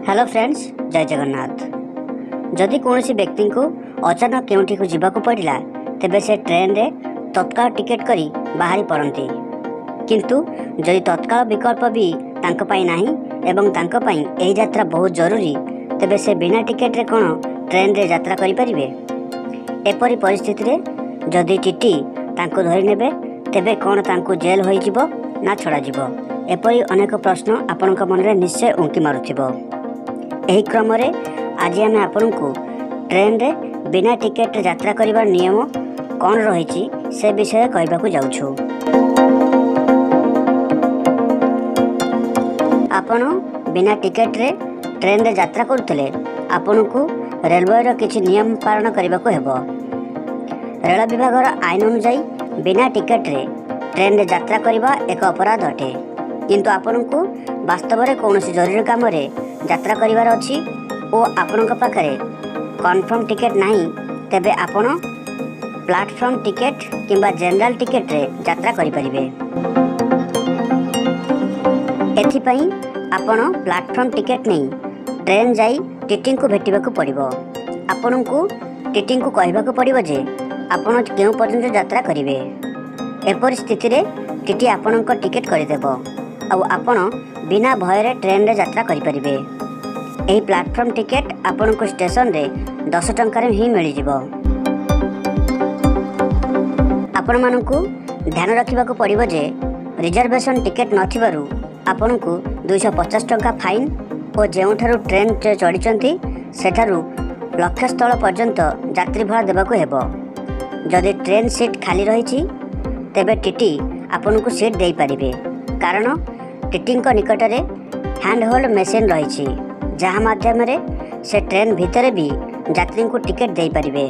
Hello friends, ଜୟ ଜଗନ୍ନାଥ। ଯଦି କୌଣସି ବ୍ୟକ୍ତିଙ୍କୁ ଅଚାନକ କେଉଁଠିକୁ ଯିବାକୁ ପଡ଼ିଲା, ତେବେ ସେ ଟ୍ରେନରେ ତତ୍କାଳ ଟିକେଟ୍ କରି ବାହାରି ପଡ଼ନ୍ତି। କିନ୍ତୁ ଯଦି ତତ୍କାଳ ବିକଳ୍ପ ବି ତାଙ୍କ ପାଇଁ ନାହିଁ ଏବଂ ତାଙ୍କ ପାଇଁ ଏହି ଯାତ୍ରା ବହୁତ ଜରୁରୀ, ତେବେ ସେ ବିନା ଟିକେଟ୍ରେ କ'ଣ ଟ୍ରେନରେ ଯାତ୍ରା କରିପାରିବେ? ଏପରି ପରିସ୍ଥିତିରେ ଯଦି ଟିଟି ତାଙ୍କୁ ଧରିନେବେ, ତେବେ କ'ଣ ତାଙ୍କୁ ଜେଲ୍ ହୋଇଯିବ ନା ଛଡ଼ାଯିବ? ଏପରି ଅନେକ ପ୍ରଶ୍ନ ଆପଣଙ୍କ ମନରେ ନିଶ୍ଚୟ ଉଙ୍କି ମାରୁଥିବ। ଏହି କ୍ରମରେ ଆଜି ଆମେ ଆପଣଙ୍କୁ ଟ୍ରେନରେ ବିନା ଟିକେଟ୍ରେ ଯାତ୍ରା କରିବାର ନିୟମ କ'ଣ ରହିଛି, ସେ ବିଷୟରେ କହିବାକୁ ଯାଉଛୁ। ଆପଣ ବିନା ଟିକେଟ୍ରେ ଟ୍ରେନରେ ଯାତ୍ରା କରୁଥିଲେ ଆପଣଙ୍କୁ ରେଲୱେର କିଛି ନିୟମ ପାଳନ କରିବାକୁ ହେବ। ରେଳ ବିଭାଗର ଆଇନ ଅନୁଯାୟୀ ବିନା ଟିକେଟ୍ରେ ଟ୍ରେନରେ ଯାତ୍ରା କରିବା ଏକ ଅପରାଧ ଅଟେ। କିନ୍ତୁ ଆପଣଙ୍କୁ ବାସ୍ତବରେ କୌଣସି ଜରୁରୀ କାମରେ ଯାତ୍ରା କରିବାର ଅଛି ଓ ଆପଣଙ୍କ ପାଖରେ କନଫର୍ମ ଟିକେଟ୍ ନାହିଁ, ତେବେ ଆପଣ ପ୍ଲାଟଫର୍ମ ଟିକେଟ୍ କିମ୍ବା ଜେନେରାଲ ଟିକେଟ୍ରେ ଯାତ୍ରା କରିପାରିବେ। ଏଥିପାଇଁ ଆପଣ ପ୍ଲାଟଫର୍ମ ଟିକେଟ୍ ନେଇ ଟ୍ରେନ୍ ଯାଇ ଟିଟିଙ୍କୁ ଭେଟିବାକୁ ପଡ଼ିବ। ଆପଣଙ୍କୁ ଟିଟିଙ୍କୁ କହିବାକୁ ପଡ଼ିବ ଯେ ଆପଣ କେଉଁ ପର୍ଯ୍ୟନ୍ତ ଯାତ୍ରା କରିବେ। ଏପରି ସ୍ଥିତିରେ ଟିଟି ଆପଣଙ୍କ ଟିକେଟ୍ କରିଦେବ ଆଉ ଆପଣ ବିନା ଭୟରେ ଟ୍ରେନରେ ଯାତ୍ରା କରିପାରିବେ। ଏହି ପ୍ଲାଟଫର୍ମ ଟିକେଟ୍ ଆପଣଙ୍କୁ ଷ୍ଟେସନରେ 10 ଟଙ୍କାରେ ହିଁ ମିଳିଯିବ। ଆପଣମାନଙ୍କୁ ଧ୍ୟାନ ରଖିବାକୁ ପଡ଼ିବ ଯେ ରିଜର୍ଭେସନ୍ ଟିକେଟ୍ ନଥିବାରୁ ଆପଣଙ୍କୁ 250 ଟଙ୍କା ଫାଇନ୍ ଓ ଯେଉଁଠାରୁ ଟ୍ରେନ୍ ଚଢ଼ିଛନ୍ତି ସେଠାରୁ ଲକ୍ଷ୍ୟସ୍ଥଳ ପର୍ଯ୍ୟନ୍ତ ଯାତ୍ରୀ ଭଡ଼ା ଦେବାକୁ ହେବ। ଯଦି ଟ୍ରେନ୍ ସିଟ୍ ଖାଲି ରହିଛି, ତେବେ ଟିଟି ଆପଣଙ୍କୁ ସିଟ୍ ଦେଇପାରିବେ, କାରଣ ଟିଟିଙ୍କ ନିକଟରେ ହ୍ୟାଣ୍ଡ ହୋଲ୍ଡ ମେସିନ୍ ରହିଛି, ଯାହା ମାଧ୍ୟମରେ ସେ ଟ୍ରେନ୍ ଭିତରେ ବି ଯାତ୍ରୀଙ୍କୁ ଟିକେଟ୍ ଦେଇପାରିବେ।